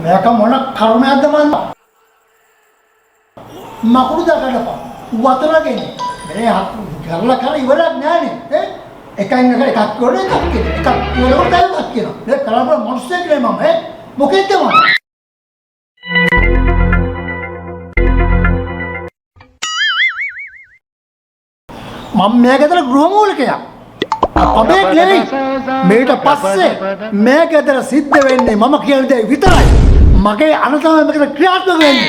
මේක මොන කර්මයක්ද මන්? මකුළු දකඩපන්. වතුරගෙන මේ කරලා කරලා ඉවරක් නෑනේ. ඈ එකෙන් එක එකක් කරන එකක් කියන එකක් කියනකොට තව එකක් කියනවා. මේ කරබල මිනිස්සෙක් නේ මම. ඈ මොකෙද්ද මම? මම මේ ගෙදර ගෘහමූලිකයා. අපේක් නෙවෙයි. මේට පස්සේ මේ ගෙදර සිද්ධ වෙන්නේ මම කියන දේ විතරයි. මගේ අන තමයි මේකට ක්‍රියාත්මක වෙන්නේ.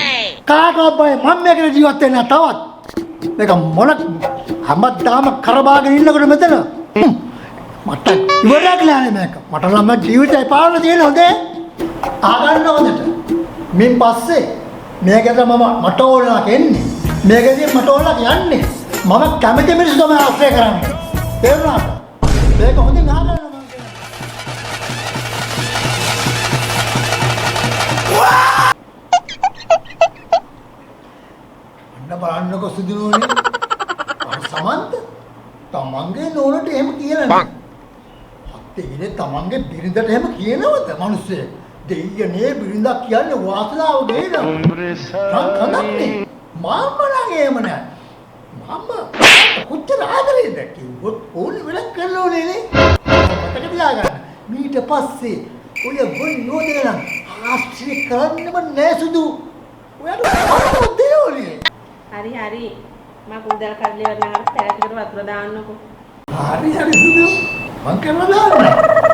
කාටවත් බය මම මේකට ජීවත් වෙන්නේ නැහැ තවත්. මේක මොන හැමදාම කරබාගෙන ඉන්නකොට මෙතන මට ඉවරයක් නෑනේ මේක. මට නම් ජීවිතේ එපා වෙලා තියෙන හොඳේ. ආගන්න හොඳට. මින් පස්සේ මේ ගෙදර මම මට ඕනලා එන්නේ. මේ ගෙදරින් මට ඕනලා යන්නේ. මම කැමති මිනිස්සු තමයි ආශ්‍රය කරන්නේ. තේරුණාද? මේක හොඳින් අහගන්න මං කියන්නේ. අන්න බලන්නකො සුදු නෝනේ. අර සමන්ත තමන්ගේ නෝනට එහෙම කියලා නෑ. හත්තේ තමන්ගේ බිරිඳට එහෙම කියනවද මිනිස්සෙක්? දෙයියනේ බිරිඳක් කියන්නේ වාසනාව ගේන. රන් කඳක් නේ. මාම්ම නම් එහෙම නෑ. මම කොච්චර ආදරේද කිව්වොත් ඕනේ වෙලක් කරන්න ඕනේ නේ. මතක තියාගන්න. මීට පස්සේ ඔය ගොන් යෝධන නම් ආශ්‍රය කරන්නෙම නෑ සුදු. ඔයාට මොනවද දෙයෝනේ? හරි හරි. මම කුඩල් කඩලේ වරන අර පැලකට වතුර දාන්නකෝ. හරි හරි සුදු. මං කරලා දාන්න.